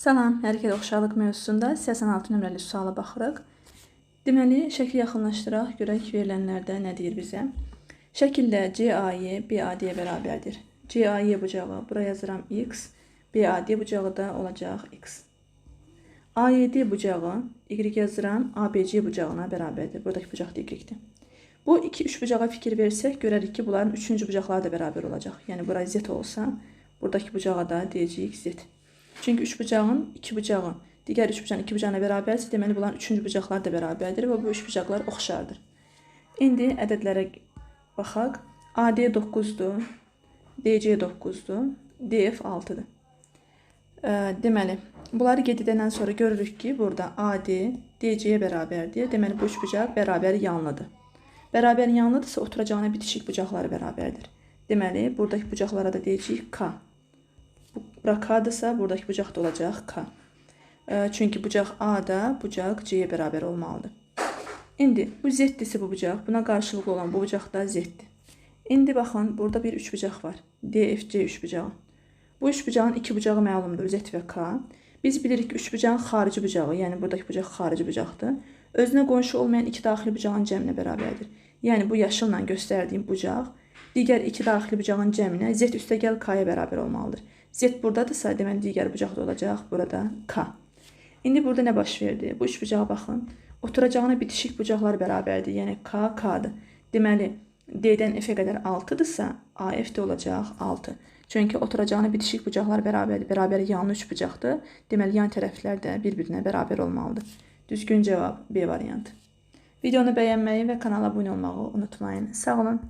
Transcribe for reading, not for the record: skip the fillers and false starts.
Salam, hərəkət oxşarlıq mövzusunda 86 nömrəli suala baxırıq. Deməli, şəkli yaxınlaşdıraq, görək verilənlərdə nə deyir bizə. Şəkildə CAY BAD-yə bərabərdir. CAY bucağı, bura yazıram X, BAD bucağı da olacaq X. AYD bucağı, Y yazıram, ABC bucağına bərabərdir. Buradakı bucaq da Y-dir. Bu iki üç bucağa fikir versək, görərik ki, bunların üçüncü bucaqları da bərabər olacaq. Yəni, bura Z olsa, buradakı bucağa da deyəcəyik Z. Çünki üç bucağın iki bucağı, digər üç bucağın iki bucağına bərabərsə, deməli, bunların üçüncü bucaqları da bərabərdir və bu üç bucaqlar oxşardır. İndi ədədlərə baxaq. AD 9-dur, DC 9-dur, DF 6-dır. Deməli, bunları qeyd edəndən sonra görürük ki, burada AD DC-yə bərabərdir. Deməli, bu üç bucaq bərabər yanlıdır. Bərabər yanlıdırsa, oturacağına bitişik bucaqları bərabərdir. Deməli, buradakı bucaqlara da deyəcəyik K. Bura K-dırsa, buradakı bucaq da olacaq K. Çünki bucaq A-da bucaq C-yə bərabər olmalıdır. İndi bu Z-dirsə bu bucaq, buna qarşılıqlı olan bu bucaq da Z-dir. İndi baxın, burada bir üçbucaq var. DFC üçbucağı. Bu üçbucağın iki bucağı məlumdur, Z və K. Biz bilirik ki, üçbucağın xarici bucağı, yəni buradakı bucaq xarici bucaqdır. Özünə qonşu olmayan iki daxili bucağın cəminə bərabərdir. Yəni bu yaşılla göstərdiyim bucaq digər iki daxili bucağın cəminə Z üstəgəl K-ya bərabər olmalıdır. Z buradadırsa, deməli digər bucaq da olacaq burada K. İndi burada nə baş verdi? Bu üç bucağa baxın. Oturacağına bitişik bucaqlar bərabərdir. Yəni K, K-dır. Deməli, D-dən F-ə qədər 6-dırsa, AF də olacaq 6. Çünki oturacağına bitişik bucaqlar bərabərdir. Bərabər yanlı üç bucaqdır. Deməli, yan tərəflər də bir-birinə bərabər olmalıdır. Düzgün cavab B variantı. Videonu bəyənməyi və kanala abunə olmağı unutmayın. Sağ olun.